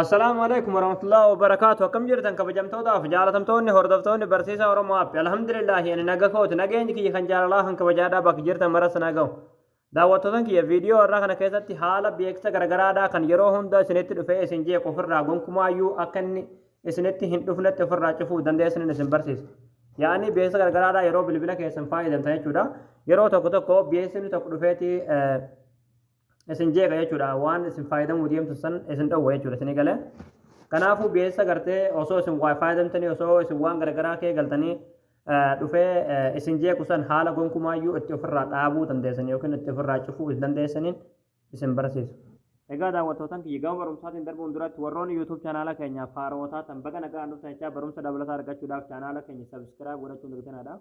Assalaamu alaikum warahmatullahi wabarakaatu. Akkam jirtan kabajamtootaaf jaalatamtoonni hordoftoonni barsiisaa Oromoo App. Alhamdulillahi, ani naga kooti. Nageenyi kiyya kan jaalalaa kan kabajaadhaa bakka jirtan mara sana ga'u. Daawwattootan kiyya, viidiyoo irraa kana keessatti haala beeksisa garagaraadhaa kan yeroo hunda isinitti dhufee isin jeequ ofirraa gonkumaayyuu akka inni isinitti hin dhufnetti ofirraa cufuu dandeessaniin isin barsiisa. Yaa'anii beeksisa garagaraadhaa yeroo bilbila keessan fayyadamtan jechuudha. Yeroo tokko tokko beeksisni tokko dhufeeti isin jeeqa jechuudha. Waan isin fayyadamuu deemtu san isin dhowwa jechuudha, isinii galee. Kanaafuu beeksisa gartee osoo isin waa fayyadamtanii, osoo isin waan garagaraa kee galtanii dhufee isin jeequ san haala gonkumaayyuu itti ofirraa dhaabuu dandeessan yookiin itti ofirraa cufuu dandeessaniin isin barsiisa. Egaa daawwattootan kiyya, gama barumsaatiin darbuun duratti warroonni YouTube chaanaala keenyaaf haarawaa taatan baga nagaan dhuftan jechaa, barumsa dabalataa argachuudhaaf chaanaala keenya subscribe godhachuun dagatinaa.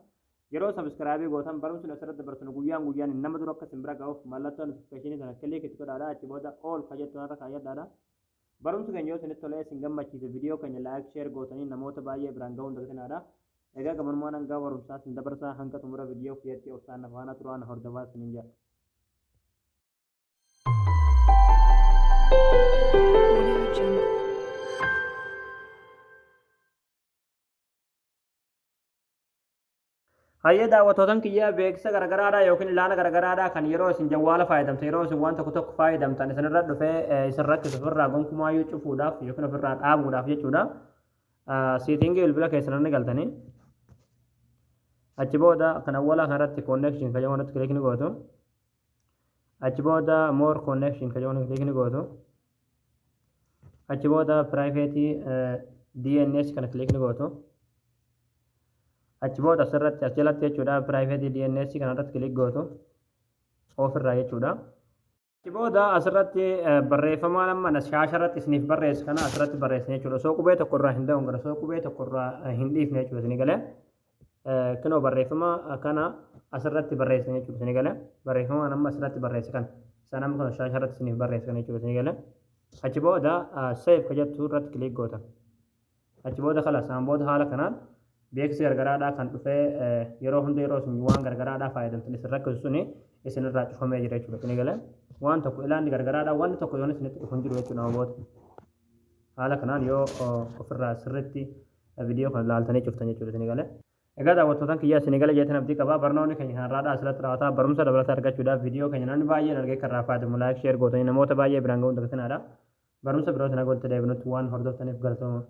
Yeroo subscribe gootan barumsi asirratti dabarsinu guyyaan guyyaan nama dura akka isin bira ga'uuf mallattoo notification sana click itti godhaadha. Achi booda all ka jettu irra kaayyadhaadha. Barumsi keenya yoo isinitti tolee isin gammachiise, viidiyoo keenya like, share gootanii namoota baay'ee biraan ga'uun dagatinaadha. Egaa gabanumaan hanga barumsaa isin dabarsaa, hanga xumura viidiyoo kiyyatti obsaan na faana turaa, na hordofaa isiniin jedha. Audio Jungle. Hayyee daawwattootan kiyya, beeksisa garagaraadhaa yookiin ilaana garagaraadhaa kan yeroo isin jawwaala fayyadamtan, yeroo isin waan tokko tokko fayyadamtan isinirra dhufee isin rakkisu ofirraa gonkumaayyuu cufuudhaaf yookiin ofirraa dhaabuudhaaf jechuudha. Setting bilbila keessan ni galtanii. Achi booda kan awwalaa kanarratti connection kan jedhamu irratti click ni gootu. Achi booda more connection kan jedhamu click ni gootu. Achi booda private DNS kana click ni gootu. Achi booda asirratti as jalatti jechuudha, private DNS kanarratti click gootu ofirraa jechuudha. Achi booda asirratti barreeffama amma shaasha irratti isiniif barreesse kana asirratti barreessine jechuudha. Osoo qubee tokko irraa hin da'uun gara osoo qubee tokko irraa hin dhiifne jechuudha, isinii galee. Kinoo barreeffama kana asirratti barreessine jechuudha, isinii galee. Barreeffama amma asirratti barreesse kana. Isaan amma kana shaasha irratti isiniif barreesse kana jechuudha, isinii galee. Achi booda save ka jettu irratti click gootan. Achi booda kala isaan booda haala kanaan beeksisi gargaraadhaa kan dhufee yeroo hunda yeroo isin waan gargaraadhaa fayyadamtan isin rakkisu suni isinirraa cufamee jira jechuudha. Isin galee, waan tokko ilaanni gargaraadhaa wanni tokko yoon isinitti dhufu hin jiru jechuudha nama booda. Haala kanaan yoo ofirraa sirriitti viidiyoo kana ilaaltanii cuftan jechuudha, isin galee. Egaa daawwattootaan kiyyaa, isin gala jeetan abdii qabaa. Barnoonni keenya kanarraadhaa asirratti raawwataa. Barumsa dabalataa argachuudhaaf viidiyoo keenya namni baay'een argee kan irraa fayyadamu like, share gootanii namoota baay'ee biraan ga'uun dagatinaadha. Barumsa birootiin haga walitti deebinutti waan hordoftaniif galatooma.